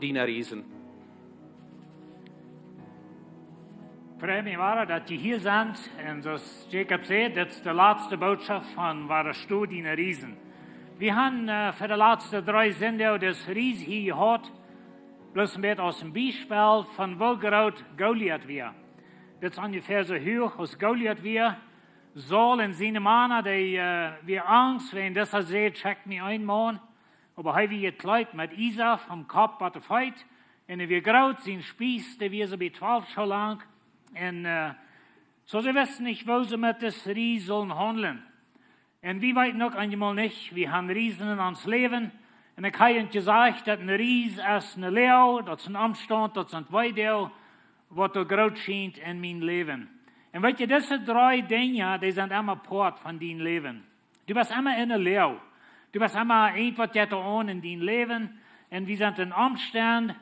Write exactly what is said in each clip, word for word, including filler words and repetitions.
Diene Riesen. Frei mie wada, daut jie hia sent. Un soo aus Jacob säd, dit es de latste Bootschoft von Wada sto, diene Riesen. Wie haben äh, fa de latste dree Sindach dis Ries hia jehaut, bloos een bät aus een Biespel von woo groot Goliat wia. Dit es onjefäa soo huach aus Goliat wia. Saul un siene Mana, dee äh, wia angst, wäajen disa säd: "Schekj mie een Maun." Oba hee wia jekjleet met Iesa vom Kopp bat de Feet. Un hee wia groot, sien Spies, dee wia soo bie twalf Schoo lang. Un äh, soo see wisten nich, woo see met dis Ries sullen haundlen. Un wie weeten uk eenjemol nich, wie haben Riesen en ons Läwen. Un ekj hab junt jesajcht, daut een Ries es een Loag, daut es een Omstaunt, daut es een Weedoag, waut doa groot schient en mien Läwen. Un weet jie, dise dree Dinja, dee sent emma Poat von dien Läwen. Du best emma en een Loag. Du best emma irjentwaut jeit aun en dien Läwen. Un wie sent en Omstaunt,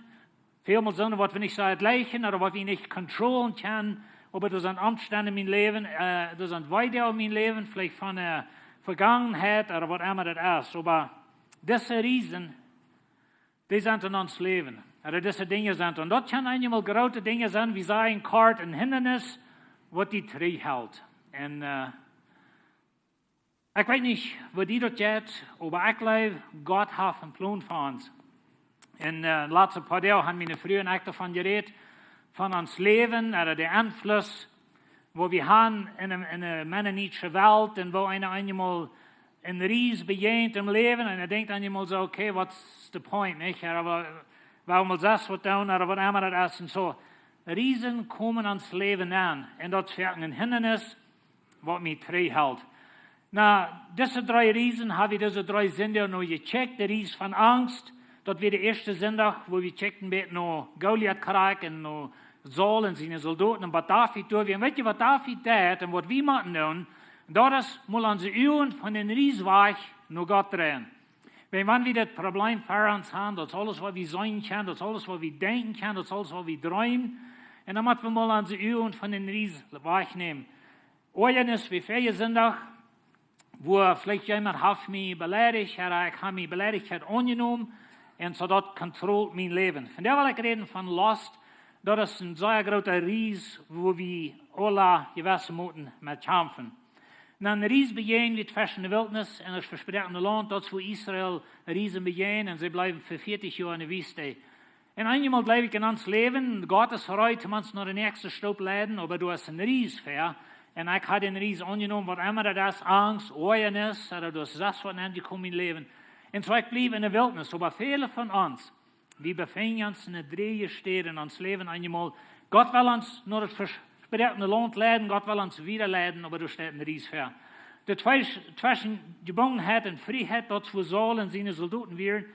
välmol sent, waut wie nich soo jlikjen ooda waut wie nich controllen kjennen. Oba doa sent Omstaunt en mien Läwen, äh, doa sent Weedoag en mien Läwen, veleicht von de Vegangenheit ooda waut emma daut es. Oba dise Riesen, dee sent en ons Läwen. Ooda dise Dinja sent. Un daut kjennen eenjemol groote Dinja sennen, wie sajen kort een Hindanis, waut die trigj helt. Un äh, ekj weet nich, woo die daut jeit, oba ekj jleew, Gott haft een Plon fa ons. Un äh, latste poa Doag haben miene Fru un ekj doavon jerät, von ons Läwen, ooda de Enfluss, woo wie haben en de, en de mennonitische Welt, un woo eena eenjemol een Ries bejäajent em Läwen, un eena denkjt eenjemol soo: "Okay, what's the point?", nich? Ooda wie, wie wellen sest waut doonen, ooda waut emma daut es, un soo. Riesen komen en ons Läwen aun, un daut es foaken een Hindanis, waut mie trigj helt. Na, dise dree Riesen hab wie dise dree Sindach nu jecheckt. De Ries von Angst, daut wia de ieeschte Sindach, wua wie checkten bät no Goliat krakjt un no Saul un siene Soldoten un waut David doa wia. Un weet jie, waut David deed un waut wie motten doonen? Daut es, mol onse Uagen von dän Ries wajch no Gott dreien. Wan, wan wie daut Problem ver ons haben, daut es aules, waut wie seenen kjennen, daut es aules, waut wie denkjen kjennen, daut es aules, waut wie dreemen. Un dan motten wie mol onse Uagen von dän Ries wajchnämen. Oajanis, wie väaje Sindach, wua veleicht jemaunt haft mie beleidicht, ooda ekj hab mie Beleidichkjeit aunjenomen, un soo daut kontrolleet mien Läwen. Vondoag well ekj räden von Lost, daut es een sea groota Ries, wua wie aula jewesse moten met kjamfen. Un een Ries bejäajnen wie tweschen de Wiltnis un daut vespräakjene Launt, daut es wua Israel Riesen bejäajnen, un see bleewen fa vieetich Joa en de Wiest. Un eenjemol jleew ekj en ons Läwen, Gott es reed, om ons no de näakjste Stoop leiden, oba doa es een Ries ver. Un ekj hab dän Ries aunjenomen, waut emma daut es, Angst, Oajanis, ooda doa es sest waut aunjekomen en mien Läwen. Un soo ekj bliew en de Wiltnis, oba väle von ons, wie befinjen ons en eene dreeje Städ en ons Läwen eenjemol. Gott well ons no daut vespräakjene Launt leiden, Gott well ons wieda leiden, oba doa steit een Ries ver. De twee, tweschen Jebungenheit un Frieheit, daut es wua Saul un siene Soldoten wieren.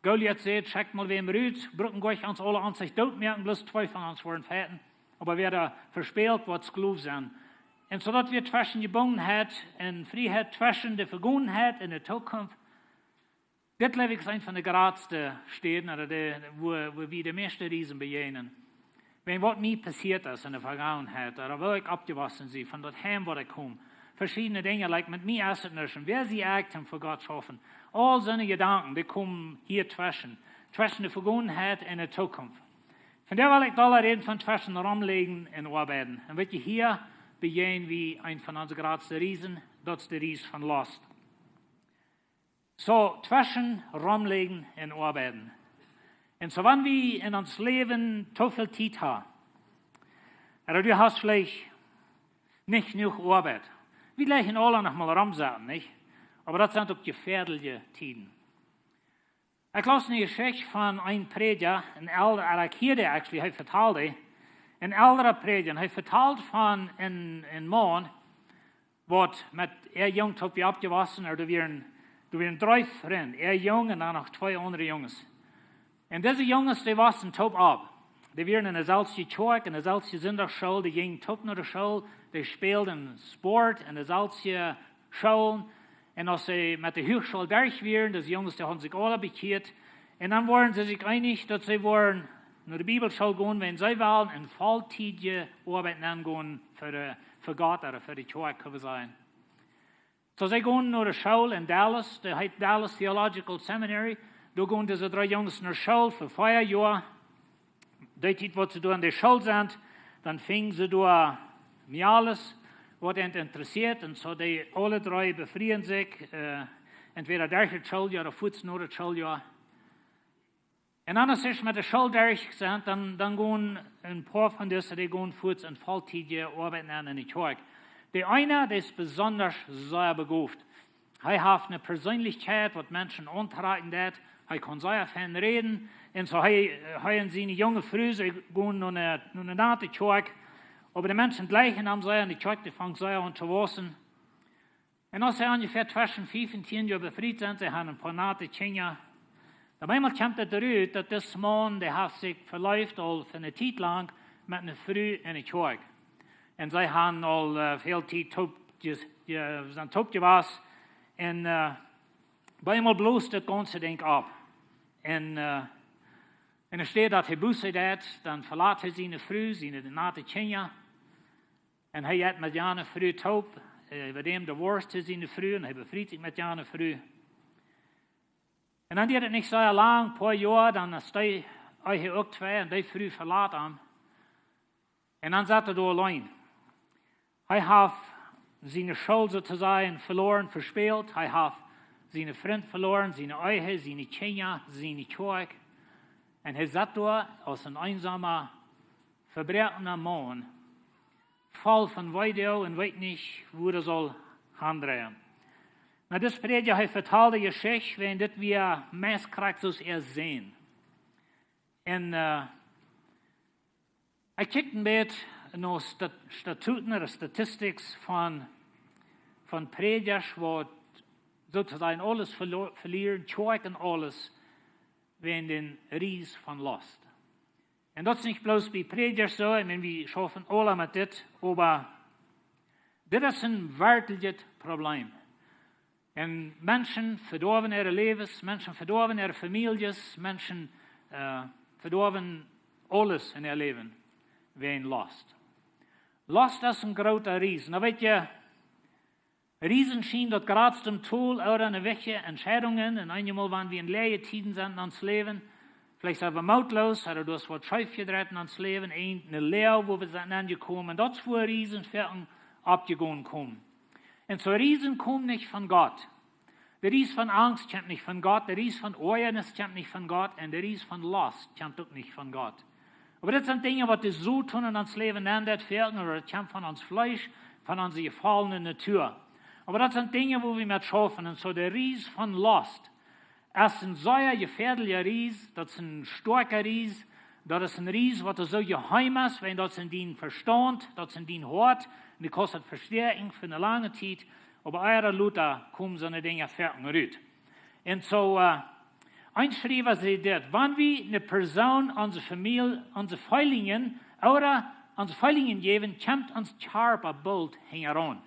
Goliat säd: "Schekjt mol wäm rut, bruken jlikj ons aula aun sikj doot moaken, bloos twee von ons woaren fighten. Oba wäa doa vespält, woat Sklow sennen." Un soo daut wia tweschen Jebungenheit un Frieheit, tweschen de Vegangenheit un de Tookunft. Dit, jleew ekj, es eent von de jratste Städen, ooda de, wua, wua wie de mieeschte Riesen bejäajnen. Wan waut mie passieet es en de Vegangenheit, ooda wua ekj oppjewossen sie, von daut Heim, wua ekj kom, veschiedne Dinja, like, met mie es et nuscht. Wäa sie ekj, om fa Gott schaufen? Aul soone Jedanken, dee komen hia tweschen. Tweschen de Vegangenheit un de Tookunft. Vondoag well ekj doa räden von tweschen romligjen un oabeiden. Un weet jie, hia bejäajnen wie eent von onse jratste Riesen, daut es de Ries von Lost. Soo, tweschen romligjen un oabeiden. Un soo, wan wie en ons Läwen too väl Tiet haben, ooda du hast veleicht nich jenuach Oabeit. Wie jlikjen aula noch mol romsetten, nich? Oba daut sent uk jefäadelje Tieden. Ekj laus eene Jeschicht von een Prädja, een elre, ooda ekj hieed, actually, hee vetald, een eldra Prädja, un hee vetald von een, een Maun, waut met äa Jung toop wia oppjewossen, ooda doa wieren, doa wieren dree Frind, äa Jung un dan noch twee aundre Junges. Un dise Junges, dee wossen toop opp. Dee wieren en de selwje Kjoakj, en de selwje Sindachschool, dee jinjen toop no de School, dee spälden Sport en de selwje Schoolen. Un aus see met de Huachschool derch wieren, dise Junges, dee hauden sikj aula bekjieet. Un dan wieren see sikj eenich, daut see wudden no de Bibelschool gonen, wan see wellen eene volltiedje Oabeit aungonen fa de, fa Gott ooda fa de Kjoakj, kjenn wie sajen. Soo, see gonen no de School en Dallas, dee heet Dallas Theological Seminary. Doa gonen dise dree Junges no School fa vea Joa. Dee Tiet, waut see doa en de School sent, dan finjen see doa Mejales, waut an interessieet. Un soo dee aule dree befrieen sikj, äh, entwäda derch daut Schooljoa ooda fuaz no daut Schooljoa. Un dan, aus see met de School derch sent, dan, dan gonen een poa von dise, dee gonen fuaz en volltiedje Oabeit aun en de Kjoakj. De eena, dee es besonda sea begooft. Hee haft eene Perseenlichkjeit, waut Menschen auntrakjen deit. Hee kaun sea fein räden. Un soo hee, hee un siene junge Fru, see gonen no eene, no eene nate Kjoakj. Oba de Menschen jlikjen am sea, un de Kjoakj, dee fangt sea aun to wausen. Un aus see onjefäa tweschen fief un tieen Joa befriet sent, see haben een poa nate Kjinja. Dan opp eemol kjemt et rut, daut dis Maun, dee haft sikj veleeft aul fa eene Tiet lang met eene Fru en de Kjoakj. Un see haben aul, äh, väl Tiet toop, je, je, sent toop jewast. Un, äh, opp eemol blost daut gaunze Dinkj opp. Un, äh, un enne Städ daut hee Buße deit, dan velat hee siene Fru, siene nate Kjinja. Un hee jeit met jane Fru toop, äh, äwadäm divorced hee siene Fru un hee befriet sikj met jane Fru. Un dan diat et nich soo lang, poa Joa, dan es dee, hee uk twei un dee Fru velat am. Un dan sat hee doa auleen. Hee haft siene School soo to sajen veloaren, vespält. Hee haft siene Frind veloaren, siene Ehe, siene Kjinja, siene Kjoakj. Un hee sat doa aus een eensoma, vebroakna Maun, voll von Weedoag un weet nich, wua hee saul aundreien. Nu, dis Prädja, hee vetald de Jeschicht, wiels dit wia meist krakjt soo aus äa Sän. Un, äh, ekj kjikj een bät no Stat-, Statuten ooda statistics von, von Prädjasch, waut soo to sajen aules velo-, velieren, Kjoakj un aules, wäajen dän Ries von Lost. Un daut es nich bloos bie Prädjasch soo, ekj meen, wie schaufen aule met dit, oba dit es een werkjlichet Probleem. Un Menschen vedoawen äare Läwes, Menschen vedoawen äare Famieljes, Menschen, äh, vedoawen aules en äa Läwen, wäajen Lost. Lost es een groota Ries. Nu weet jie, Riesen schienen daut jratste Tol, ooda en de wichtje Entscheidungen, un eenjemol, wan wie en leeje Tieden sent en ons Läwen, veleicht sent wie mootloos, ooda doa es waut scheef jedreit en ons Läwen, eene Loag, wua wie sent aunjekomen, daut es wua Riesen foaken oppjegonen komen. Un soo Riesen komen nich von Gott. De Ries von Angst kjemt nich von Gott, de Ries von Oajanis kjemt nich von Gott, un de Ries von Lost kjemt uk nich von Gott. Oba dit sent Dinja, waut de Soton en ons Läwen nenndeit foaken, ooda daut kjemt von ons Fleesch, von onse jefollne Natua. Oba daut sent Dinja, wua wie met schaufen. Un soo de Ries von Lost es een sea jefäadelja Ries, daut es een stoakja Ries, daut es een Ries, waut soo jeheem es, wiels daut es en dien Vestaunt, daut es en dien Hoat, un du kaust daut vestäakjen fa eene lange Tiet, oba ea ooda lota komen soone Dinja foaken rut. Un soo, äh, een Schriewa säd dit: Wan wie eene Persoon, onse Famielje, onse Feelinjen, ooda onse Feelinjen jäwen, kjemt ons Kjarpa boolt hinjaraun.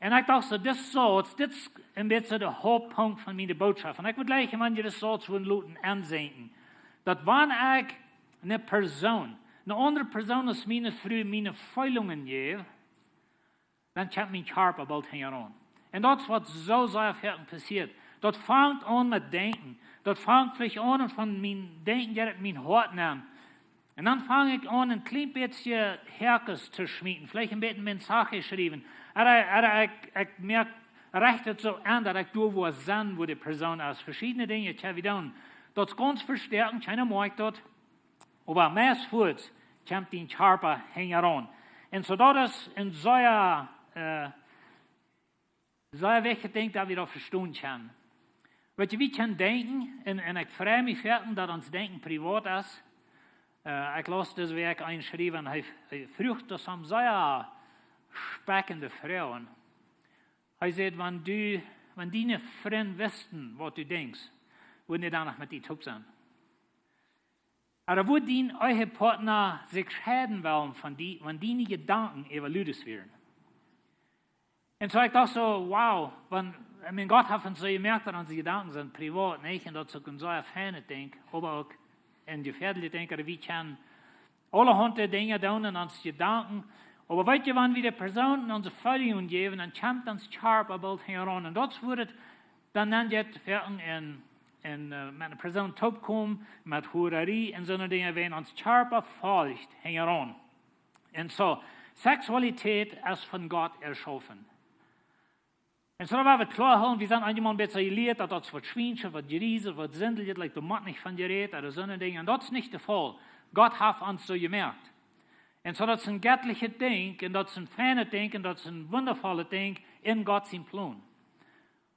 Un ekj docht soo, dit es soo, dit es een bät de Hauptpunkt von miene Bootschoft. Un ekj wull jlikj, wan jie dit soo wudden loten enseenen, daut wan ekj eene Persoon, eene aundre Persoon aus miene Fru, miene Feelinjen jäw, dan kjemt mien Kjarpa boolt hinjaraun. Un daut es waut soo sea foaken passieet. Daut fangt aun met Denkjen. Daut fangt veleicht aun un von mien Denkjen jeit et en mien Hoat nenn. Un dan fang ekj aun, een kjlien bät Häakes to schmieten, veleicht een bät een Mensaje schriewen. Ooda, ooda ekj, ekj moak, recht et soo aun, daut ekj doa wua sennen, wua de Persoon es. Veschiedne Dinja kjenn wie doonen. Daut es gaunz vestäakjent, kjeena moakjt daut. Oba meist fuaz kjemt dien Kjarpa hinjaraun. Un soo daut es een sea, äh, sea wichtjet Dinkj, daut wie daut vestonen kjennen. Weet jie, wie kjennen denkjen, un, un ekj frei mie foaken, daut ons Denkjen privat es. Äh, ekj laus dise Wäakj een Schriewa, un hee, hee fruach daut soo sea spekjende Froagen. Hee säd: Wan du, wan diene Frind wisten, waut du denkjst, wudden dee dan noch met die toop sennen? Ooda wudd dien Ehepartna sikj scheiden wellen von die, wan diene Jedanken äwa Ludes wieren? Un soo ekj docht soo, wow, wan, ekj meen, Gott haft ons soo jemoakt, daut onse Jedanken sent privat, nich? Un daut es uk een sea feinet Dinkj, oba uk een jefäadeljet Dinkj, daut wie kjennen aulahaunt Dinja doonen en onse Jedanken. Oba weet jie, wan wie de Persoon onse Feelinjen jäwen, dan kjemt ons Kjarpa boolt hinjaraun. Un daut es wua et dan, dan jeit foaken en un äh, met eene Persoon toopkomen, met Huararie un soone Dinja, wäajen ons Kjarpa folcht hinjaraun. Un soo, Sexualität es von Gott erschaufen. Un soo, daut wie daut kloa hoolen, wie sent eemol een bät jelieet, daut daut waut Schwienschet, waut Jrieset, waut Sindlichet, like, doa mott nich von jerät, ooda soone Dinja. Un daut es nich de Faul. Gott haft ons soo jemoakt. Un soo, daut es een jettlichet Dinkj, un daut es een feinet Dinkj, un daut es een wundavollet Dinkj en Gott sien Plon.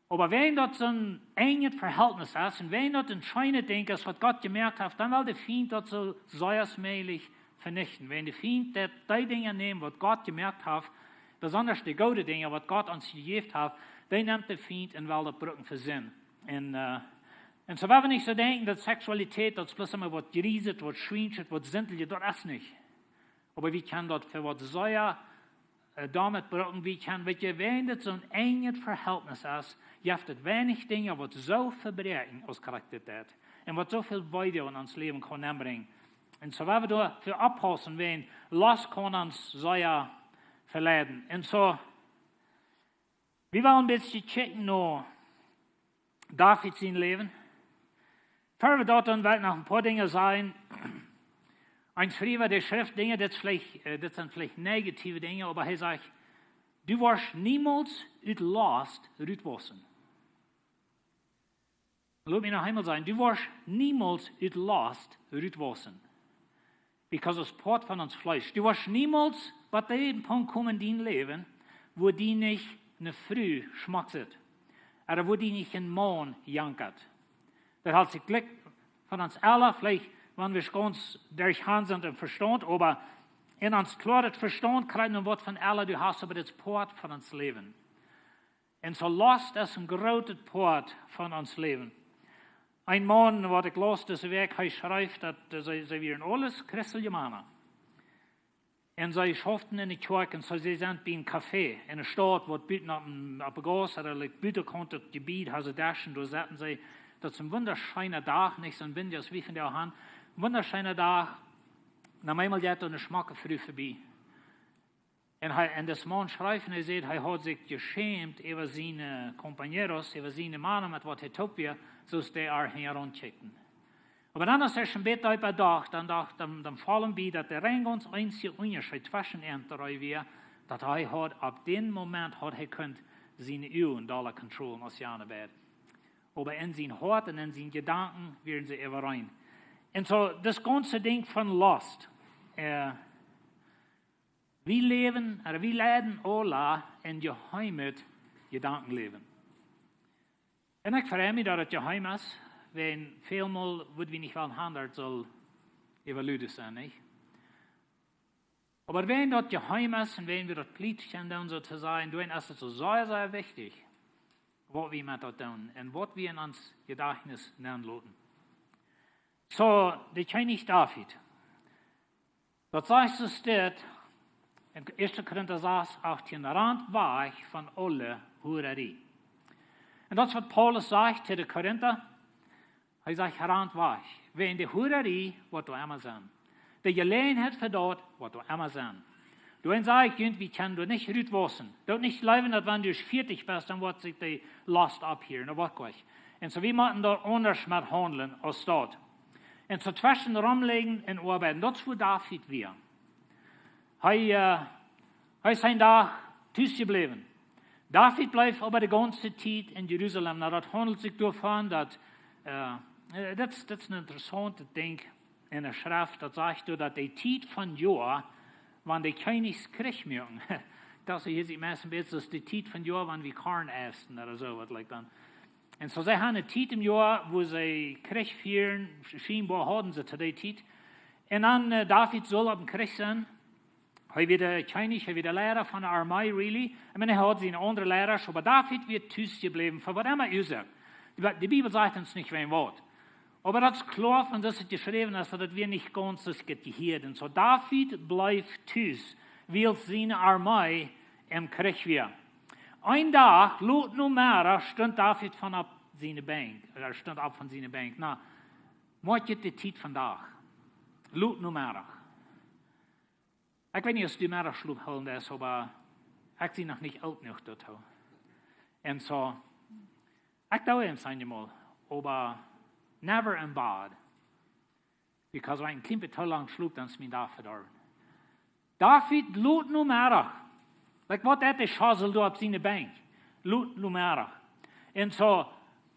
Oba wäajen daut soon enjet Verhältnis es un wäajen daut een scheenet Dinkj es, waut Gott jemoakt haft, dan well de Fient daut soo sea aus mäajlich venichten. Wäajen de Fient deit dee Dinja nämen, waut Gott jemoakt haft, besonda de goode Dinja, waut Gott ons jejäft haft, dee nemt de Fient un well daut brucken fa Sind. Un äh, un soo, wie woaren nich soo denkjen, daut Sexualität, daut es bloos emma waut Jrieset, waut Schwienschet, waut Sindlichet, daut es nich. Oba wie kjennen daut fa waut sea äh, doamet brucken, wie kjennen, weet jie, wäajen daut soon enjet Verhältnis es, jeft et weinich Dinja, waut soo vebräakjen aus krakjt dit deit. Un waut soo väl Weedoag en ons Läwen kaun nenbrinjen. Un soo, wie woaren doa fa oppaussen, wäajen Lost kaun ons sea veleiden. Un soo, wie wellen een bät kjikjen no David sien Läwen. Ver wie daut doonen, well ekj noch een poa Dinja sajen. Een Schriewa, dee schrift Dinja, dit es veleicht, äh, dit sent veleicht negative Dinja, oba hee sajcht: "Du woascht niemols ut Lost rutwaussen." Lot mie noch eemol sajen: Du woascht niemols ut Lost rutwaussen. Because daut es Poat von ons Fleesch. Du woascht niemols bat dän Punkt komen en dien Läwen, wua die nich eene Fru schmock sitt. Ooda wua die nich een Maun jankat. Daut haft sikj jlikj von ons aula, veleicht, wan wie gaunz derchgonen sent em Vestaunt, oba en ons kloaret Vestaunt kjrieen wie waut von aula, du hast, oba daut es Poat von ons Läwen. Un soo Lost es een grootet Poat von ons Läwen. Een Maun, waut ekj laus dise Wäakj, hee schreef, daut äh, see, see wieren aules christelje Mana. Un see schauften en de Kjoakj, un soo see sent bie een Café en eene Staut, waut buten opp een, opp de Gauss, ooda like, buten kunn daut Jebied, haud see Deschen, doa saten see, daut es een wundascheena Dach, nich soon Wint aus wie vondoag haben, een wundascheena Dach, dan eemol jeit doa eene schmocke Fru vebie. Un hee, un dis Maun schreef, un hee säd, hee haud sikj jeschämt äwa siene compañeros, äwa siene Mana, met waut hee toop wia, soo aus dee äa hinjaraun kjikjten. Oba dan, aus hee sikj een bät doaräwa docht, dan docht, dan, dan foll am bie, daut doa een gaunz eensja Unjascheet tweschen an dree wia, daut hee haud, opp dän Moment haud hee kunt siene Uagen dolla controllen aus jane beid. Oba en sien Hoat un en siene Jedanken wieren see äwareen. Un soo, daut gaunze Dinkj von Lost, äh, wie läwen, ooda wie leiden aula een jeheimet Jedankenläwen. Un ekj frei mie, daut et jeheim es, wiels välmol wudd wie nich wellen haben, daut et sull äwaludet sennen, nich? Oba wan daut jeheim es un wan wie daut plietschen doonen, soo to sajen, dan es et soo sea, sea wichtich, waut wie met daut doonen un waut wie en ons Jedajchtnis nenloten. Soo, de Kjennich David, daut sajcht soo steit en Ieeschte Korinta sas, achtieen: "Rant wajch von aule Huararie." Un daut es waut Paulus sajcht to de Korinta. Hee sajcht: "Rant wajch." Wäajen de Huararie woat doa emma sennen. De Jeläajenheit fa daut woat doa emma sennen. Doaromm saj ekj junt, wie kjennen doa nich rutwaussen. Doot nich jleewen, daut wan du vieetich best, dan woat sikj de Lost opphieren. Daut woat nich. Un soo, wie motten doa aundasch met haundlen aus daut. Un soo tweschen romlijen un oabeiden. Daut es wua David wia. Hee, äh, hee es een Dach tus jebläwen. David bleef oba de gaunze Tiet en Jerusalem. Nu, daut haundelt sikj doavon, daut, äh, äh, daut, daut es een interessauntet Dinkj en de Schreft. Daut sajcht doa, daut de Tiet von Joa, wan de Kjennichs Kjrich muaken, daut es hia sikj meist een bät soo aus de Tiet von Joa, wan wie Korn äten ooda soo waut, like dan. Un soo, see hauden eene Tiet em Joa, wua see Kjrich fieeden, schienboa hauden see to dee Tiet. Un dan, äh, David sull opp een Kjrich sennen. Hee wia de Kjennich, hee wia de Liera von de Armee, really. Ekj meen, hee haud siene aundre Liera, oba David wia tus jebläwen, fa waut emma Uasoak. De, de Bibel sajcht ons nich wäajen waut. Oba daut es kloa, von daut et jeschräwen es, daut et wia nich gaunz soo aus et jehieet. Un soo David bleef tus, wiels siene Armee em Kjrich wia. Een Dach, lot Nomeddach, stunt David von opp siene Benkj. Hee stunt opp von siene Benkj. Nu, moakt junt de Tiet von Dach. Lot Nomeddach. Ekj weet nich, aus du Meddachschlop hoolen deist, oba ekj sie noch nich oolt jenuach doatoo. Un soo, ekj doo daut eenjemol, oba Never in bed. Because wan ekj een kjlien bät too lang schloop, dan es mien Dach vedorwen. David lot Nomeddach. Like, waut deit de Schausel doa opp siene Benkj? Lot Nomeddach. Un soo,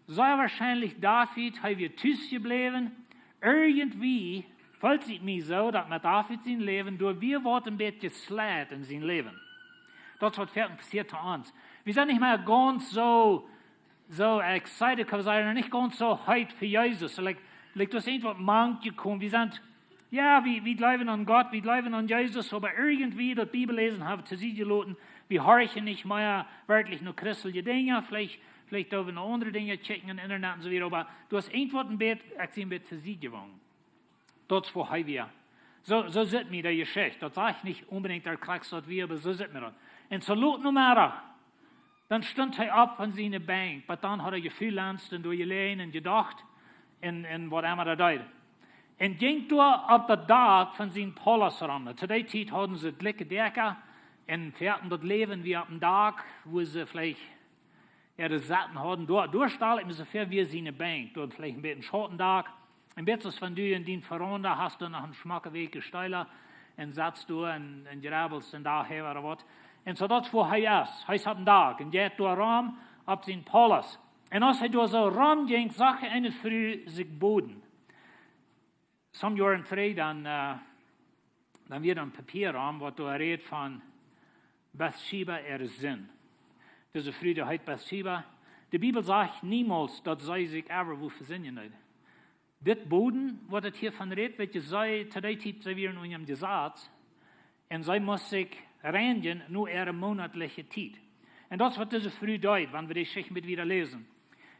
sea woarschienlich David, hee wia tus jebläwen. Irjentwoo felt sikj mie soo, daut met David sien Läwen, doa wia waut een bät jesleit en sien Läwen. Daut es waut foaken passieet to ons. Wie sent nich mea gaunz soo, soo excited, kaun wie sajen, nich gaunz soo heet fa Jesus. Like, like, daut es irjentwaut mank jekomen. Wie sent, jo, wie, wie jleewen aun Gott, wie jleewen aun Jesus, oba irjentwoo daut Bibelläsen hab wie to Sied jeloten. Wie horchen nich mea werkjlich no christelje Dinja, veleicht, veleicht doo wie no aundre Dinja checken em Internet un soo wieda, oba doa es irjentwaut een bät, ekj sie een bät to Sied jegonen. Daut es woo hee wia. Soo, soo sitt mie de Jeschicht. Daut saj ekj nich onbedinjt daut krakjt soo wia, oba soo sitt mie daut. Un soo lot Nomeddach, dan stunt hee opp von siene Benkj, oba dan haud hee jefreelance un doa jeläajen un jedocht un, un waut emma hee deed. Un jinkj doa opp daut Dak von sien Palaust rom. To dee Tiet hauden see dikje Däakja un foaken daut Läwen wia opp een Dak, wua see veleicht äare Sitten hauden. Doa, doa stal ekj mie soo väa wia siene Benkj. Doa veleicht een bät Schautendak. Een bät soo aus wan du en diene Veranda hast, doa noch een schmocke Wäakj Steela un sitst doa un, un jrebelst een Dach äwa ooda waut. Un soo daut es woo hee es. Hee es opp een Dak un jeit doa rom opp sien Palaust. Un aus hee doa soo rom jinkj, sach hee eene Fru sikj boden. Some Joaren trigj, dan, eh, dan wia een Papia rom, waut doa rät von Bathsheba äare Sind. Dise Fru, dee heet Bathsheba. De Bibel sajcht niemols, daut see sikj ever woo vesindjen deed. Dit Boden, waut et hia von rät, weet jie, see, to dee Tiet, see wieren unja daut Jesaz, un see must sikj reinjen no äare moonatliche Tiet. Un daut es waut dise Fru deed, wan wie de Jeschicht wieda läsen.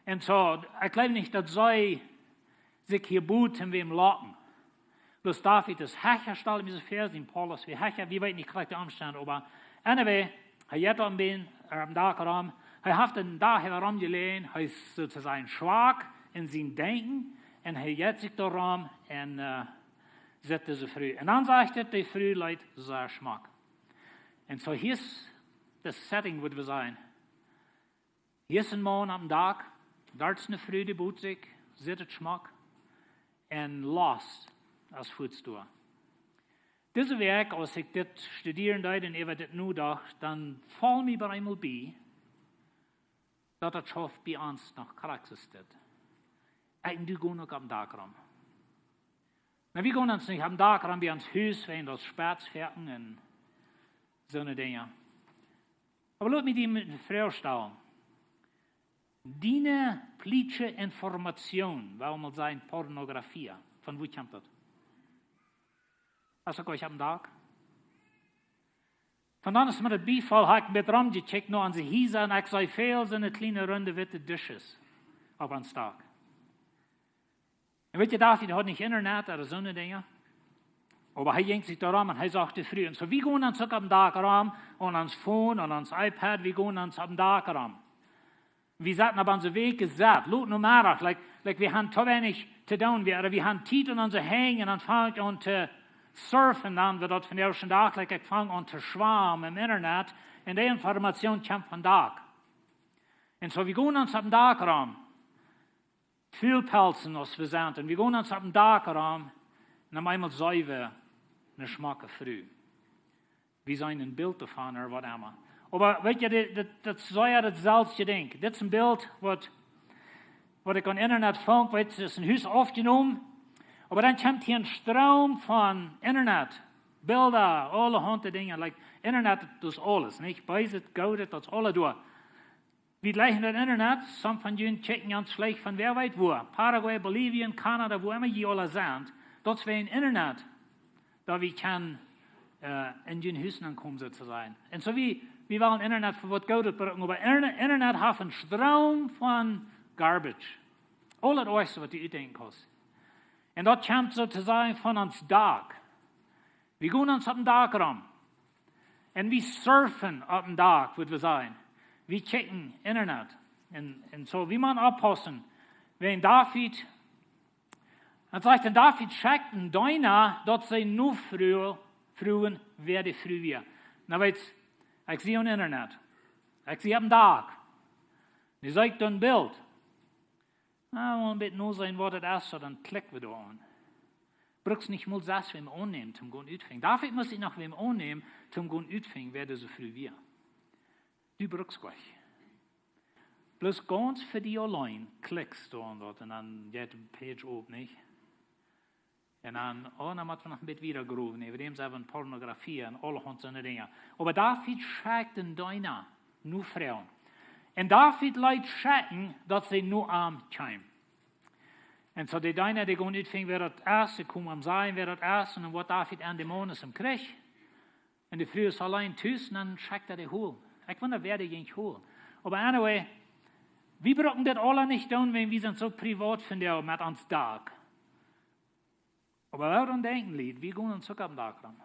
Un soo, ekj jleew nich, daut see sikj hia bud toom wäm locken. Bloos David es hecha, stal mie soo väa, sien Palaust wia hecha, wie weeten nich krakjt de Omstend, oba anyway, hee jeit opp een, opp een Dak rom. Hee haft een Dach äwa rom jeläajen, hee es soo to sajen schwak en sien Denkjen, un hee jeit sikj doa rom un, eh, sitt dise Fru. Un dan sajcht et, de Fru leet sea schmock. Un soo hia es de Setting, wudd wie sajen. Hia es een Maun opp een Dak, doa es eene Fru, dee bud sikj, sitt et schmock, un Lost es fuaz doa. Dise Wäakj, aus ekj dit studieren deed un äwa dit nodocht, dan foll mie bie eemol bie, daut daut schauft bie ons noch krakjt soo dit. Ekj un du gonen uk opp een Dak rom. Nu, wie gonen ons nich opp een Dak rom bie ons Hus, wäajen daut spetst foaken un soone Dinja. Oba lot mie die eene Froag stalen. Diene plietsche Information, well wie mol sajen, Pornografie, von wua kjemt daut? Hast du uk opp een Dak? Von dan es mie daut biejefoll, hab ekj een bät romjekjikjt no onse Hiesa un ekj sach väl soone kjliene runde witte Dishes opp ons Dak. Un weet jie, David haud nich Internet ooda soone Dinja. Oba hee jinkj sikj doa rom un hee sach de Fru. Un soo, wie gonen ons uk opp een Dak rom, aun ons Phone, aun ons iPad, wie gonen ons opp een Dak rom. Wie saten opp onse Wäakj jesat, lot Nomeddach, like, like, wie haben too weinich to doonen, wie, ooda wie haben Tiet en onse Henj un dan fang ekj aun to surfen, dan woat daut von de ieeschte Dach, like, ekj fang aun to schwamen em Internet, un de Information kjemt von Dak. Un soo, wie gonen ons opp een Dak rom. Väl Pelzen aus wie sent. Un wie gonen ons opp een Dak rom, un opp eemol seenen wie eene schmocke Fru. Wie seenen een Bilt doavon, ooda waut emma. Oba weet jie, dit, dit, daut es soo, jo, daut selwje Dinkj. Dit es een Bilt, waut, waut ekj opp Internet funk, weet jie, es een Hus oppjenomen. Oba dan kjemt hia een Stroom von Internet. Bilda, aulahaunt Dinja, like, Internet, daut es aules, nich? Beeset, goodet, daut es aules doa. Wie jlikjen daut Internet, some von junt kjikjen ons veleicht von wäa weet wua. Paraguay, Bolivien, Kanada, wua emma jie aula sent. Daut es wäajen Internet, daut wie kjennen, eh, en june Husen aunkomen, soo to sajen. Un soo wie, wie wellen Internet fa waut Goodet brucken, oba Internet, Internet haft een Stroom von garbage. Aul daut Oajchste, waut du utdenkjen kaust. Un daut kjemt, soo to sajen, von ons Dak. Wie gonen ons opp een Dak rom. Un wie surfen opp een Dak, wudd wie sajen. Wie checken Internet. Un, un soo, wie motten oppaussen. Wäajen David, daut sajcht, un David schekjt een Deena, daut see no Fru-, Frues, wäa de Fru wia. Nu weetst, ekj sie opp Internet. Ekj sie opp een Dak. Nu see ekj een Bilt. Na, wie een bät no seenen, waut daut es, soo dan klikj wie doa aun. Brukst nich mol selfst wäm aunnämen, toom gonen utfinjen. David must sikj noch wäm aunnämen, toom gonen utfinjen, wäa dise Fru wia. Du brukst nich. Bloos gaunz fa die auleen klikjst du aun daut un dan jeit de Page op, nich? Un dan, oh, dan mott wie noch een bät wieda growen. Äwa däm sent wie Pornografie un aulahaunt soone Dinja. Oba David schekjt dän Deena no froagen. Un David leet schekjen, daut see no am kjeem. Un soo de Deena, dee gonen utfinjen, wäa daut es, see komen am sajen, wäa daut es, un dan woat David en, de Maun es em Kjrich. Un de Fru es auleen tus, un dan schekjt hee dee holen. Ekj wunda, wäa dee jinkj holen. Oba anyway, wie brucken dit aula nich doonen, wan wie sent soo privat von dee met ons Dak. Oba wie dan denkjen, Lied, wie gonen ons uk oppem Dak rom.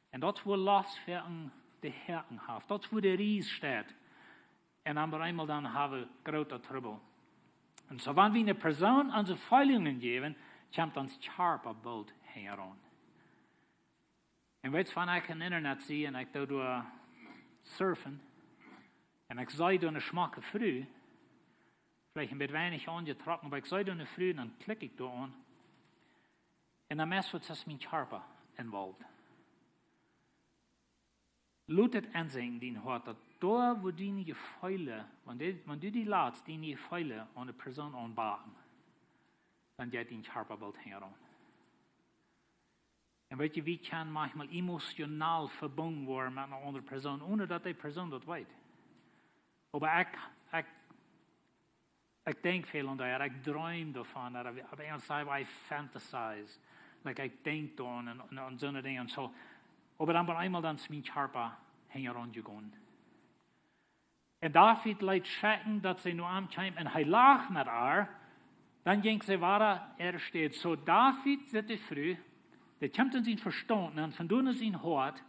Un daut es wua Lost fa een de Häaken haft. Daut es wua de Ries steit. Un dan opp eemol dan hab wie grooten Trubbel. Un soo, wan wie eene Persoon onse Feelungen jäwen, kjemt ons Kjarpa boolt hinjaraun. Un weetst, wan ekj em Internet sie un ekj doo doa surfen, un ekj see doa eene schmocke Fru, veleicht een bät weinich aunjetrocken, oba ekj see doa eene Fru, un dan klikj ekj doa aun. Un dan meist waut es mien Kjarpa involved. Lot daut ensinkjen en dien Hoat, daut doa, wua diene Jefeele, wan du, wan du die latst, diene Jefeele aun eene Persoon aunbaken, dan jeit dien Kjarpa boolt hinjaraun. Un weetst, wie kjennen maunchmol emotional vebungen woaren met eene aundre Persoon, onen daut dee Persoon daut weet. Oba ekj, ekj, ekj denkj väl aun daut, ekj dreem doavon, ooda wie, opp Enjelsch saj wie, I fantasize. Like, ekj denkj doaraun un, un, un soone Dinja un soo. Oba dan opp eemol dan es mien Kjarpa hinjaraun jegonen. Un David leet schekjen, daut see no am kjeem, un hee lach met ar. Dan jinkj see wada äare Städ. Soo David sitt de Fru, dee kjemt en sien Vestaunt, un von doa en sien Hoat,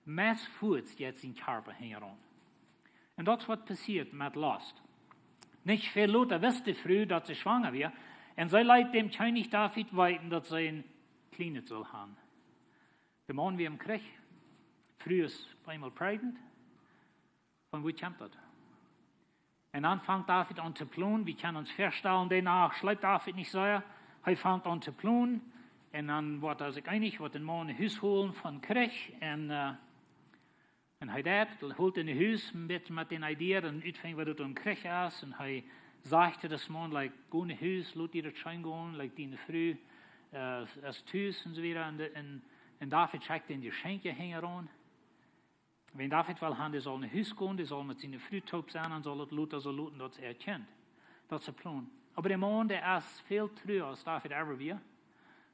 meist fuaz jeit sien Kjarpa hinjaraun. Un daut es waut passieet met Lost. Nich väl lota wist de Fru, daut see schwanga wia, un see leet däm Kjennich David weeten, daut see een Kjlienet sull haben. De Maun wia em Kjrich, Fru es opp eemol pregnant. Von wua kjemt daut? Un dan fangt David aun to plonen. Wie kjennen ons väastalen, dee Nacht schleep David nich sea. Hee fangt aun to plonen. Un dan woat hee sikj eenich, woat dän Maun no Hus holen vom Kjrich. Un, äh, un hee deit, holt am no Hus, een bät met dän Idee, dan utfinjen, waut daut em Kjrich es. Un hee sajcht to dän Maun, like, go no Hus, lot die daut scheen gonen, like, diene Fru, äh, es tus un soo wieda. Un de, un, un David schekjt dän Jeschenkj hinjaraun. Wan David well han, dee saul no Hus gonen, dee saul met siene Fru toop sennen un saul daut lota soo loten, daut see äa Kjint. Daut es de Plon. Oba de Maun, dee es väl trua aus David ever wia.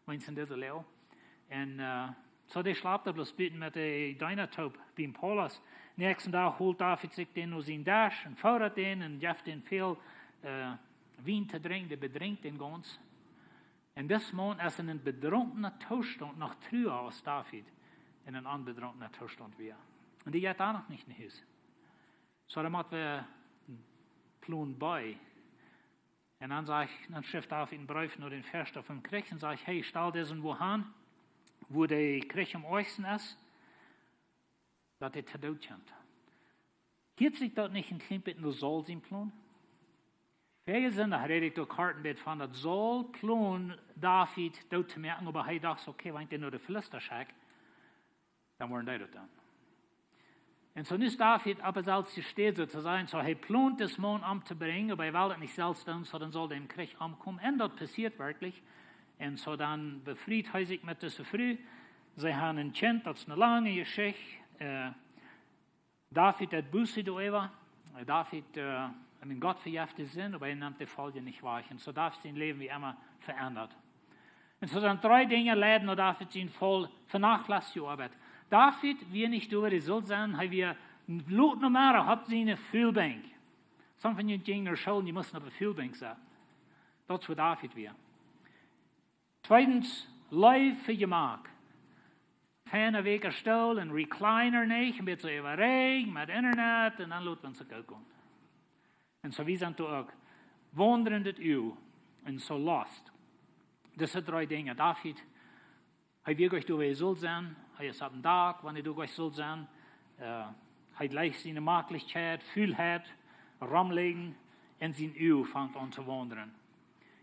Meent en dise Läajen. Un, äh, soo dee schlapt doa bloos buten met de Deena toop biem Paulus. Näakjsten Dach holt David sikj dän no sien Desch un foodat dän un jeft dän väl, äh, Wien to drinkjen, dee bedrinkjt dän gaunz. Un dis Maun es en een bedrunkna Toostaunt noch trua aus David en een onbedrunkna Toostaunt wia. Un dee jeit doa noch nich no Hus. Soo, dan mott wie Plon B. Un dan sajcht, dan schrift David een Breef no dän Väaschta vom Kjrich un sajcht, hey, stal disen wua han, wua de Kjrich aum oajsten es, daut hee to Doot kjemt. Hieet sikj daut nich een kjlien bät no Saul sien Plon? Väajen Sindach räd ekj doa kort een bät von, daut Saul plond David doot to moaken, oba hee docht, okay, wan ekj dän no de Filista schekj, dan woaren dee daut doonen. Un soo nu es David opp de selwje Städ, soo to sajen, soo hee plond dis Maun omtobrinjen, oba hee well daut nich selfst doonen, soo dan saul dee em Kjrich omkomen. Un daut passieet werkjlich. Un soo dan befriet hee sikj met dise Fru. See han een Kjint, daut es eene lange Jeschicht. Äh, David deit Buße doaräwa. David, äh, en Gott vejeft de Sind, oba hee nemt de Foljen nich wajch. Un soo David sien Läwen wia emma veendat. Un soo sent dree Dinja leiden no David sien Faul: vernachlässje Oabeit. David wia nich doa, wua hee sull sennen. Hee wia lot no Meddach opp siene Fuelbenkj. Some von junt jinjen no School, jie musten opp de Fuelbenkj setten. Daut es wua David wia. Tweedens, Leew fa Jemak. Feina weeka Stool, een Recliner, nich? Een bät soo äwaräajen met Internet un dan lot wie ons uk goot gonen. Un soo wie sent doa uk. Waundren daut Uag un soo Lost. Dise dree Dinja. David, hee wia goanich doa, wua hee sull sennen. Hee es oppem Dak, wan hee doa goanich sull sennen. Äh, hee jleicht siene Maklichkjeit, Fulheit, romligjen un sien Uag fangt aun to waundren.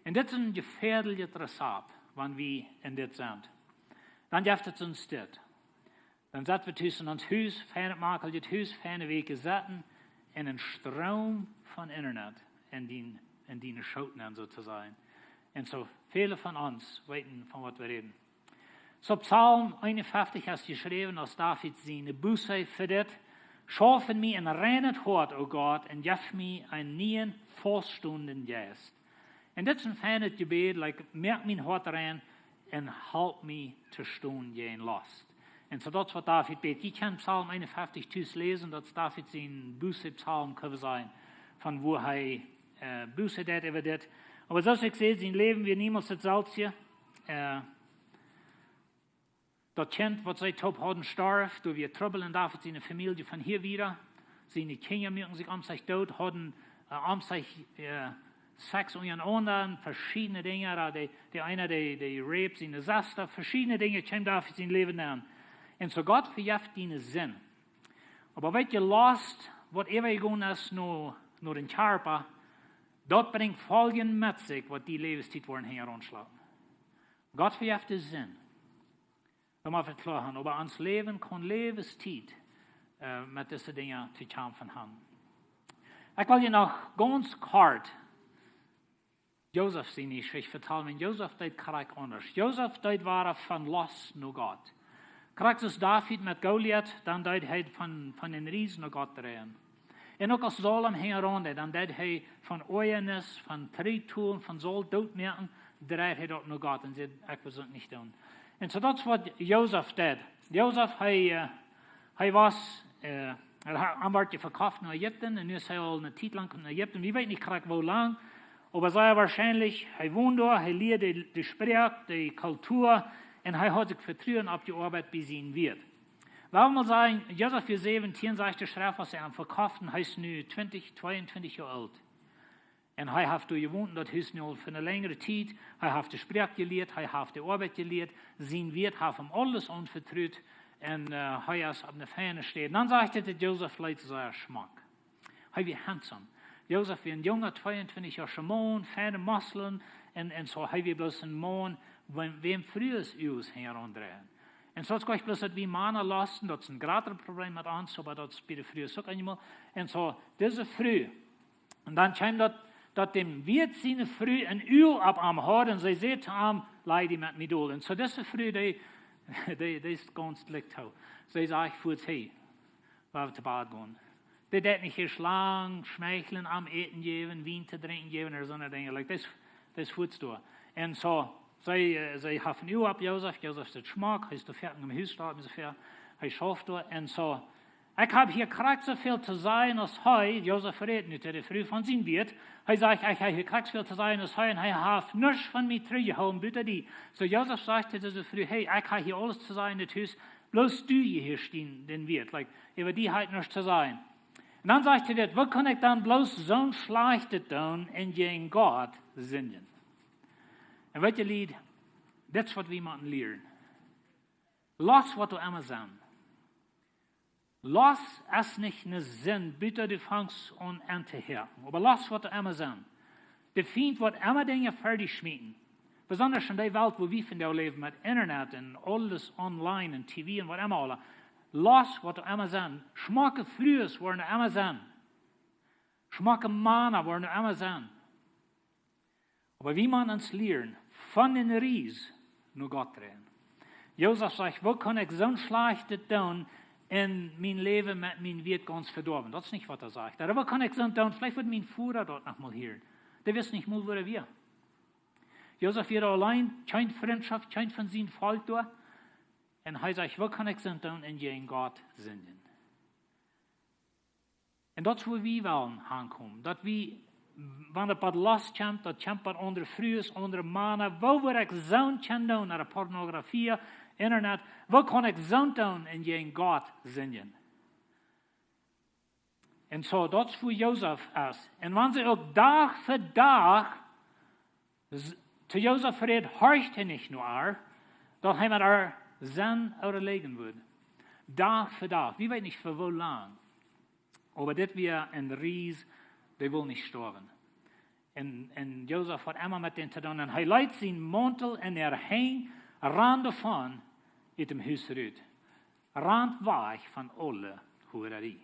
Un dit es een jefäadeljet Rezapt, wan wie en dit sent. Dan jeft et ons dit. Dan sett wie tus en ons Hus, feinet, makeljet Hus, feine Wäakj setten, en een Stroom von Internet en dien, en diene Schoot nenn, soo to sajen. Un soo väle von ons weeten, von waut wie räden. Soo Psalm eenunfeftich es jeschräwen aus David siene Buße fa dit: Schauf en mie een reinet Hoat, o Gott, un jeff mie eenen nieen, fauststonden Jeist. Un dit es een feinet Jebäd, like, moak mien Hoat rein un halp mie to stonen jäajen Lost. Un soo daut es waut David bät. Jie kjennen Psalm eenunfeftich tus läsen, daut es David sien Buße-Psalm, kjenn wie sajen, von woo hee, äh, Buße deit äwa dit. Oba soo aus ekj säd, sien Läwen wia niemols daut selwje. Äh, daut Kjint, waut see toop hauden, storf, doa wia Trubbel en David siene Famielje von hia wieda. Siene Kjinja muaken sikj om sikj doot, hauden, äh, om sikj, äh, Sex unjarenaunda, veschiedne Dinja, äh, de, de eena, dee, dee raped siene Sesta, veschiedne Dinja kjeemen David sien Läwen aun. Un soo Gott vejeft diene Sind. Oba weetst, Lost, waut äwajegonen es no, no dän Kjarpa, daut brinjt Foljen met sikj, waut dee Läwenstiet woaren hinjaraun schlapen. Gott vejeft de Sind. Daut mott wie kloa haben, oba ons Läwen kaun Läwenstiet, äh, met dise Dinja to kjamfen haben. Ekj well hia noch gaunz kort Josef siene Jeschicht vetalen, un Josef deed krakjt aundasch. Josef deed wada von Lost no Gott. Krakjt aus David met Goliat, dan deed hee von, von een Ries no Gott dreien. Un uk aus Saul am hinjaraun deed, dan deed hee von Oajanis, von Triton, von Saul dootmoaken, dreid hee daut no Gott un säd: "Ekj well daut nich doonen." Un soo daut es waut Josef deed. Josef, hee, äh, hee wia, äh, hee ha-, hee wort je vekoft no Ägipten un nu es hee aul eene Tiet lang en Ägipten. Wie weeten nich krakjt woo lang, oba sea woarschienlich, hee wond doa, hee lieed de, de Sproak, de Kultua un hee haud sikj Vetruen oppjeoabeit bie sien Wieet. Lot mie sajen, Josef wia säwentieen, sajcht de Schreft, aus see am vekoften, hee es nu twintich, tweeuntwintich Joa oolt. Un hee haft doa jewont, daut es nu aul fa eene lenjre Tiet. Hee haft de Sproak jelieet, hee haft de Oabeit jelieet. Sien Wieet haft am aules aunvetrut. Un, äh, hee es opp eene feine Städ. Dan sajcht et, daut Josef leet sea schmock. Hee wia handsome. Josef wia een junga, tweeuntwintich Joa Maun, feine Musklen. Un, un soo, hee wia bloos een Maun, wäm, wäm Frues Uagen hinjaraun dreien. Un soo es nich bloos daut wie Mana losten, daut es een jratret Problem met ons, oba daut es bie de Frues uk eemol. Un soo, dise Fru, un dan kjeem daut, daut däm Wieet siene Fru een Uag opp am haud un see säd to am: "Laj die met mie dol." Un soo dise Fru, dee, dee, dee es gaunz licht too. See sajcht fuaz: "Hey, lot ons to Bad gonen." Dee deed nich ieescht lang schmeicheln, am Äten jäwen, Wien to drinkjen jäwen ooda soone Dinja. Like, dee es, dee es fuaz doa. Un soo, see, äh, see haft een Uag opp Josef, Josef sitt schmock, hee es doa foaken em Hus, steit mie soo väa, hee schauft doa. Un soo, ekj hab hia krakjt soo väl to sajen aus hee. Josef rät nu to de Fru von sien Wieet. Hee sajcht: "Ekj hab hia krakjt soo väl to sajen aus hee, un hee haft nuscht von mie trigjjehoolen, buta die." Soo Josef sajcht to dise Fru: "Hey, ekj hab hia aules to sajen, daut es, bloos du hia stien dän Wieet. Like, äwa die hab ekj nuscht to sajen." Un dan sajcht hee dit: "Woo kaun ekj dan bloos soont Schlajchtet doonen un jäajen Gott sindjen?" Un weetst, Lied, dit es waut wie motten lieren. Lost waut doa emma sent. Lost es nich eene Sind, buta du fangst aun, aun to hoaken. Oba lost waut doa emma sent. De Fient woat emma Dinja fa die schmieten. Besonda en dee Welt, woo wie vondoag läwen met Internet un aules online un T V un waut emma aula. Lost waut doa emma sent. Schmocke Frues woaren doa emma sennen. Schmocke Mana woaren doa emma sennen. Oba wie motten ons lieren, von een Ries no Gott dreien. Josef sajcht: "Woo kaun ekj soont Schlajchtet doonen un mien Läwen met mien Wieet gaunz vedoawen?" Daut es nich waut hee sajcht. Ooda: "Woo kaun ekj soont doonen?" Veleicht wudd mien Voda daut noch mol hieren. Dee wist nich mol, wua hee wia. Josef wia auleen, kjeen Frintschoft, kjeen von sien Volkj doa. Un hee sajcht: "Woo kaun ekj soont doonen un jäajen Gott sindjen?" Un daut es, wua wie wellen hankomen. Daut wie, wan et waut Lost kjemt, daut kjemt waut aundre Frues, aundre Mana. Woo woa ekj soont kjennen doonen? No de Pornografie, Internet. Woo kaun ekj soont doonen un jäajen Gott sindjen? Un soo, daut es wua Josef es. Un wan see uk Dach fa Dach s-, to Josef rät, horcht hee nich no ar, daut hee met ar sennen ooda läajen wudd. Dach fa Dach. Wie weeten nich fa woo lang. Oba dit wia een Ries, dee wull nich stoawen. Un, un Josef haud emma met dän to doonen. Un hee leet sienen Mauntel en äare Henj, rand doavon ut däm Hus rut. Rand wajch von aule Hurarie.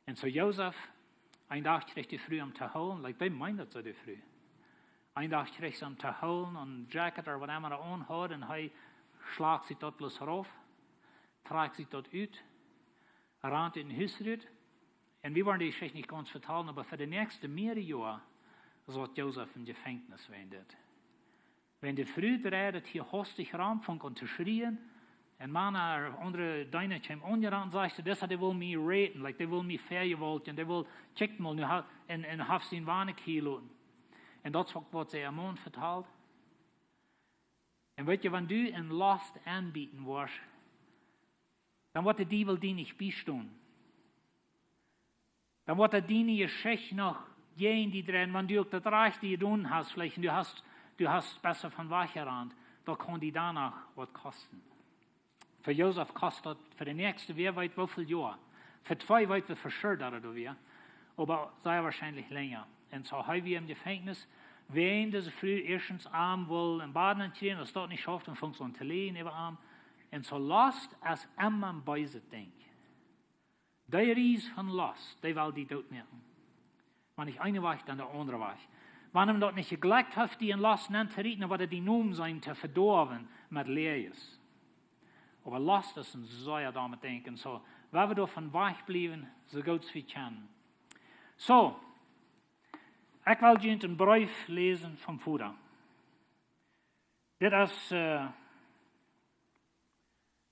Un soo Josef, een Dach kjrieech de Fru am to hoolen, like, dee meend daut soo, de Fru. Een Dach kjrieech see am to hoolen, een Jacket ooda waut emma hee aunhaud, un hee schlach sikj daut bloos rauf, trakjt sikj daut ut, rand ut däm Hus rut. Un wie woaren dee Jeschicht nich gaunz vetalen, oba fa de näakjste mearere Joa saut Josef em Jefenkjnis wäajen dit. Wan de Fru dreid daut hia hastich rom, funk aun to schrieen, un Mana, aundre Deena kjeemen aunjerant un säden: "Disa, dee well mie rapen, like, dee well mie vejewaultijen, dee well, kjikj mol, nu ha-," un, un haft sien Wanek hia loten. Un daut es uk waut see äa Maun vetalt. Un weetst, wan du en Lost aunbieten woascht, dan woat de Diewel die nich biestonen. Dan woat hee diene Jeschicht noch jäajen die dreien, wan du uk daut Rajchte jedonen hast, veleicht, un du hast, du hast bäta von wajch jerant, daut kaun die doano waut kosten. Fa Josef kost daut fa de näakjste, wäa weet woo väl Joa. Fa twee weet wie for sure, daut et doa wia. Oba sea woarschienlich lenja. Un soo hee wia em Jefenkjnis, wan dise Fru ieeschtens am wull en Bad nenn kjrieen, aus daut nich schauft, dan funk see aun to läajen äwa am. Un soo Lost es emma een beeset Dinkj. Dee Ries von Lost, dee well die dootmoaken. Wan nich eene Wajch, dan de aundre Wajch. Wan am daut nich jeglekjt haft, die en Lost nenn to rieten, dan woat hee die nomen sennen to vedoawen met Läajes. Oba Lost es een sea domet Dinkj. Soo, wie woaren doavon wajch bliewen, soo goot aus wie kjennen. Soo, ekj well junt een Breef läsen vom Voda. Dit es, äh,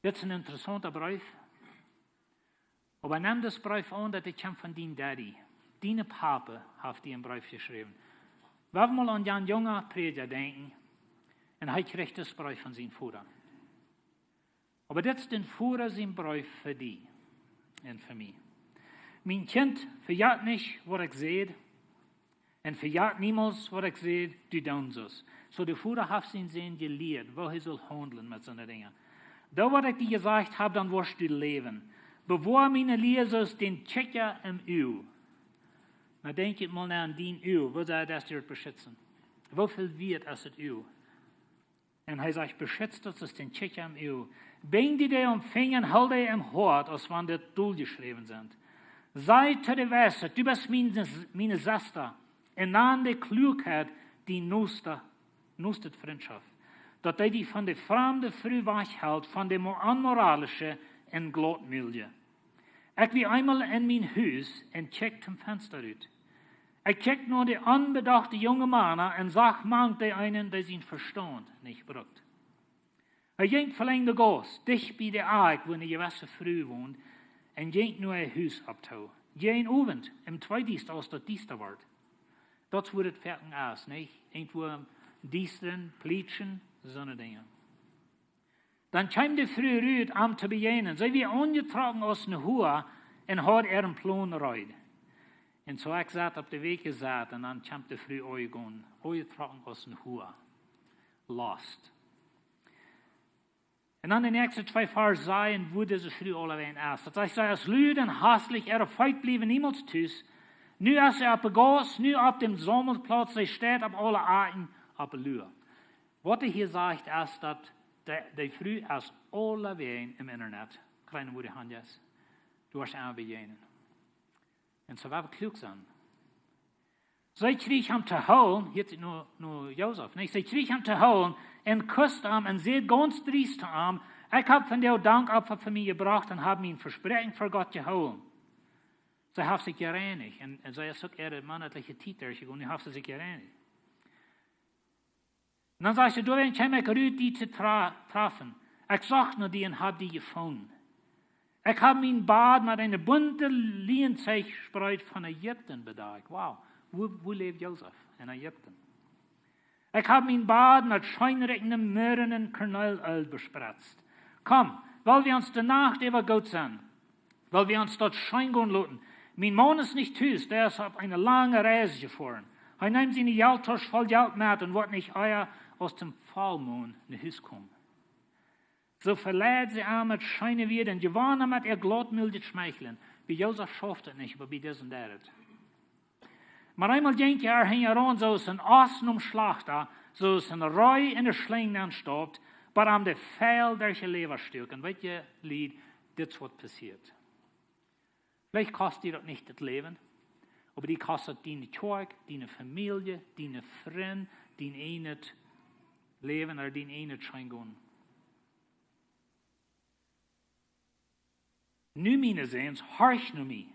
dit es een interessaunta Breef. Oba nem disen Breef aun, daut dee kjemt von dien Daddy. Dien Papa haft die een Breef jeschräwen. Wie woaren mol aun jan jungen Prädja denkjen. Un hee kjrieech disen Breef von sienen Voda. Oba dit es dän Voda sien Breef fa die un fa mie. Mien Kjint, vejät nich waut ekj säd, un vejät niemols waut ekj säd, du doonen sust. Soo de Voda haft sienen Sän jelieet, woo hee saul haundlen met soone Dinja. Doo waut ekj die jesajcht hab, dan woascht du läwen. Bewoa miene Lia soo aus dän Kjikja em Uag. Nu denkj mol no aun dien Uag, woo see daut doa beschitzen. Woo väl wieet es daut Uag? Un hee sajcht: "Beschitzt daut soo aus dän Kjikja em Uag. Binj die dee om Finja, hool dee em Hoat, aus wan dee doljeschräwen sent. Saj to de Weisheit: Du best miene, miene Sesta, un aun de Kluakheit dien nosta, noste Frintschoft. Daut dee die von de framde Fru wajchhelt, von de mo-, onmoralische un glautmulje." Ekj wia eemol en mien Hus un kjikjt toom Fensta rut. Ekj kjikjt no de onbedochte junge Mana un sach mank dee eenen, dee sien Vestaunt nich brukt. Hee jinkj velenjd de Gauss, dicht bie de Akj, wua eene jewesse Fru wond, un jinkj no äa Hus opp too. Jäajen Owent, em Tweediesta, aus daut diesta wort. Daut es woo daut foaken es, nich? Irjentwua diestren, plietschen, soone Dinja. Dan kjeem de Fru rut, am to bejäajnen. See wia aunjetrocken aus ne Hua un haud äaren Plon reed. Un soo ekj saut opp de Wäakj saut un dan kjemt de Fru aunjegonen, aunjetrocken aus ne Hua. Lost. Un dan de näakjste twee Varsch sajen, woo dise Fru aulawäajen es. Daut sajcht: "See es lud un hastlich, äare Feet bliewen niemols tus. Nu es see opp de Gauss, nu opp dän Saumelplauz, see steit opp aule Akjen opp de Lua." Waut hee hia sajcht, es daut de, de Fru es aulawäajen em Internet. Kjikj no woo dee haundelt. Du woascht am bejäajnen. Un soo woa wie kluak sennen. See kjrieech am to hoolen, hia es et no, no Josef, nä? See kjrieech am to hoolen un kust am un säd gaunz driest to am: "Ekj hab vondoag Dankopfa fa mie jebrocht un hab mien Vespräakjen ver Gott jehoolen." See haft sikj jereinicht un, un see es uk äare moonatliche Tiet derchjegonen, nu haft see sikj jereinicht. Un dan sajcht see: "Doawäajen kjeem ekj rut, die to tra-, trafen. Ekj socht no die un hab die jefungen. Ekj hab mien Bad met eene bunte Lienenzeich spreet von Ägipten bedakjt." Wow, woo, woo läwd Josef? En Ägipten. "Ekj hab mien Bad met scheen riekjendem Mirren un Kaneeleel bespretzt. Komm, well wie ons de Nacht äwa goot sennen. Well wie ons daut scheen gonen loten. Mien Maun es nich tus, dee es opp eene lange Reis jefoaren. Hee nemt siene Jelttausch voll Jelt met un woat nich ea aus toom Vollmond no Hus komen." Soo veleid see am met scheene Wieed un jewonn am met äa glautmuljet Schmeichlen. Bie Josef schauft et nich, oba bie disen deit et. Mau eemol jinkj hee hinjaraun, soo aus een Oss nom Schlajchta, soo aus een Ree enne Schlinj nenn staupt, bat am de Fiel derch de Läwa stuak. Un weet jie, Lied, dit es waut passieet. Veleicht kost die daut nich daut Läwen, oba die kost daut diene Kjoakj, diene Famielje, diene Frind, dien ieejnet Läwen ooda dien ieejnet Scheengonen. Nu, miene Säns, horcht no mie.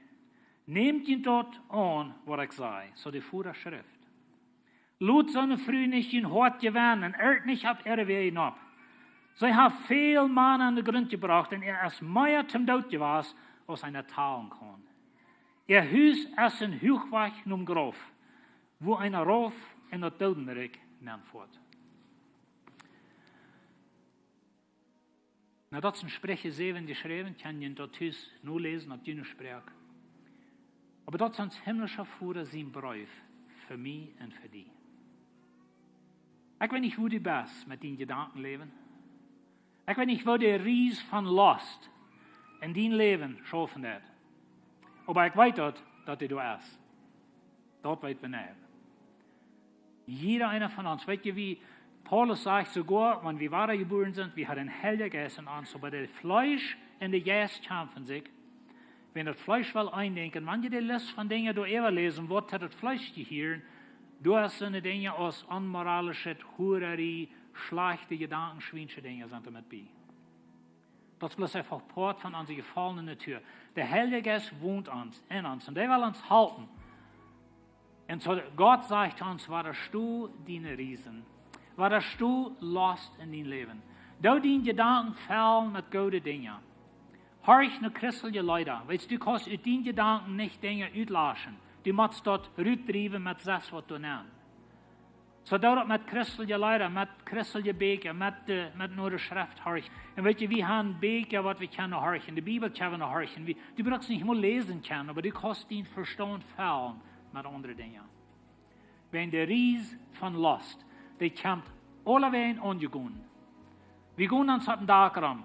Nämt junt daut aun, waut ekj saj, soo de Voda schrift. Lot soone Fru nich jun Hoat jewennen un irrt nich opp äare Wäaj opp. See haft väl Mana aun de Grunt jebrocht un äa es mea toom Doot jewast, aus eena talen kaun. Äa Hus es een Huachwajch nom Grauf, wua eena rauf en daut Doodenrikj nenfoat. Nu, daut es en Spricha säwen jeschräwen, kjenn jie daut tus noläsen opp june Sproak. Oba daut es ons himlischa Voda sien Breef fa mie un fa die. Ekj weet nich, wua du best met dien Jedankenläwen. Ekj weet nich, woo de Ries von Lost en dien Läwen schaufen deit. Oba ekj weet daut, daut hee doa es. Daut weet wie nu. Jieda eena von ons, weet jie, wie Paulus sajcht, soogoa wan wie wadajebuaren sent, wie haben een Heilja Jeist en ons, oba daut Fleesch un de Jeist kjamfen sikj. Wan daut Fleesch well eendenkjen, wan jie de List von Dinja doa äwaläsen, waut to daut Fleesch jehieren, doa sent Dinja aus onmoralischet, Hurarie, schlajchte Jedanken, schwiensche Dinja sent doa met bie. Daut es bloos eefach Poat von onse jefollne Natua. De Heilja Jeist wont ons, en ons, un dee well ons halpen. Un soo Gott sajcht to ons: Wadasto diene Ries. Wadasto Lost en dien Läwen. Doo diene Jedanken fellen met goode Dinja. Horch no christelje Leeda. Weetst, du kaust ut diene Jedanken nich Dinja utlaschen. Du motst daut rutdriewen met sest waut du nennst. Soo doo daut met christelje Leeda, met christelje Bieekja, met de, met no de Schreft horchen. Un weet jie, wie haben Bieekja waut wie kjennen horchen, de Bibel kjennen horchen. Wie, du brukst nich mol läsen kjennen, oba du kaust dien Vestaunt fellen met aundre Dinja. Wan de Ries von Lost, dee kjemt aulawäajen aunjegonen. Wie gonen ons opp dän Dak rom.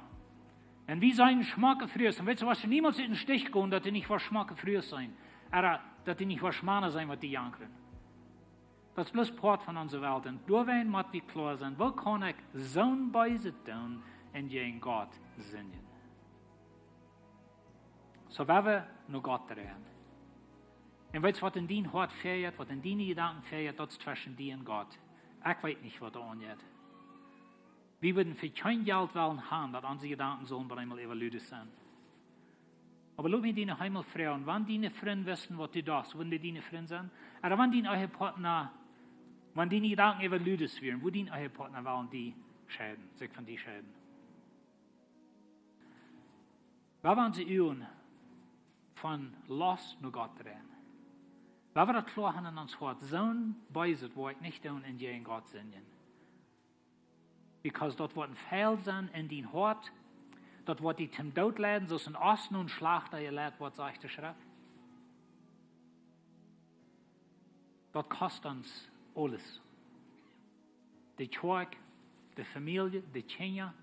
Un wie sent schmocke Frues. Un weetst, du woascht niemols ut dän Stich gonen, daut du nich woascht schmocke Frues seenen. Ooda daut du nich woascht Mana seenen, waut die jankren. Daut es bloos Poat von onse Welt. Un doawäajen mott wie kloa sennen, woo kaun ekj soon Beeset doonen un jäajen Gott sindjen? Soo woa wie no Gott dreien. Un weetst, waut en dien Hoat fält, waut en diene Jedanken fält, daut es tweschen die un Gott. Ekj weet nich, waut doa aunjeit. Wie wudden fa kjeen Jelt wellen haben, daut onse Jedanken sullen bie eemol äwa Ludes sennen. Oba lot mie die noch eemol froagen, wan diene Frind wisten, waut du deist, wudden dee diene Frind sennen? Ooda wan dien Ehepartner, wan diene Jedanken äwa Ludes wieren, wudd dien Ehepartner wellen die scheiden, sikj von die scheiden? Woa wie onse Uagen von Lost no Gott dreien? Woa wie daut kloa haben en ons Hoat, soon Beeset woa ekj nich doonen un jäajen Gott sindjen? Because daut woat een Fiel sennen en dien Hoat. Daut woat die toom Doot leiden, soo aus een Oss no een Schlajchta jeleit woat, sajcht de Schreft. Daut kost ons aules. De Kjoakj, de Famielje, de Kjinja.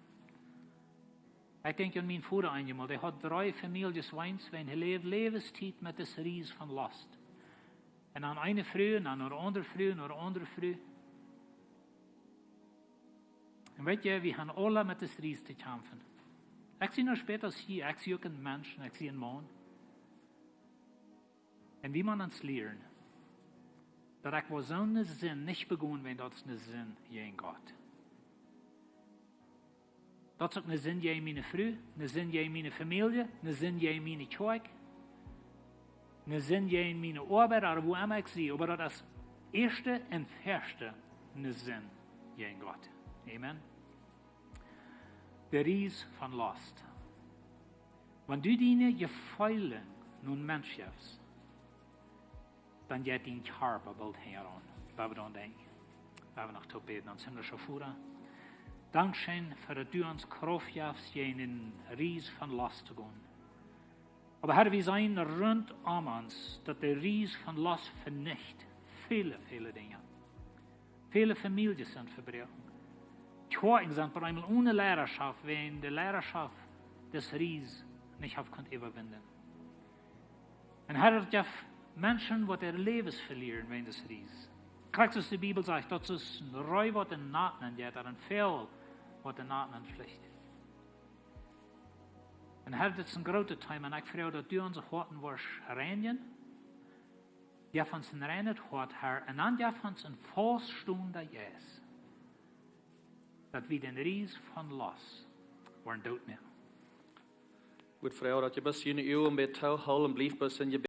Ekj denkj aun mienen Voda eenjemol, dee haud dree Famieljes, wiels hee läwd Läwenstiet met dise Ries von Lost. Un dan eene Fru, un dan eene aundre Fru, un eene aundre Fru. Un weetst, wie haben aule met dise Ries to kjamfen. Ekj sie noch späta aus hia, ekj sie uk een Mensch, un ekj sie een Maun. Un wie motten ons lieren, daut ekj woa soone Sind nich begonen, wiels daut es eene Sind jäajen Gott. Daut es uk eene Sind jäajen miene Fru, eene Sind jäajen miene Famielje, eene Sind jäajen miene Kjoakj, eene Sind jäajen miene Oabeit, ooda wua emma ekj sie, oba daut es ieeschte un ieeschte eene Sind jäajen Gott. Amen. De Ries von Lost. Wan du diene Jefeelen no een Mensch jefst, dan jeit dien Kjarpa boolt hinjaraun. Woa wie dan denkjen? Woa wie noch toop bäden, ons himlischa Voda. Dankscheen fa daut du ons Krauft jefst, jäajen dän Ries von Lost to gonen. Oba Herr, wie seenen runtom ons, daut de Ries von Lost venicht väle, väle Dinja. Väle Famieljes sent vebroaken. Kjoakjen sent bie eemol one Leidaschoft, wiels de Leidaschoft dise Ries nich haft kunt äwawinjen. Un Herr, daut jeft Menschen waut äa Läwen velieren wäajen dän Ries. Krakjt soo aus de Bibel sajcht, daut es een Ree waut en Nacht nenjeit, ooda een Väagel waut en Nacht nenflicht. Un Herr, dit es een grootet Thema, un ekj froag daut du onse Hoaten woascht reinjen. Jeff ons een reinet Hoat, Herr, un dan jeff ons een fauststonda Jeist, daut wie dän Ries von Lost woaren dootmoaken. Ekj wudd froagen daut jie bloos june Uagen bie toohoolen, bliewt bloos en Jebäd.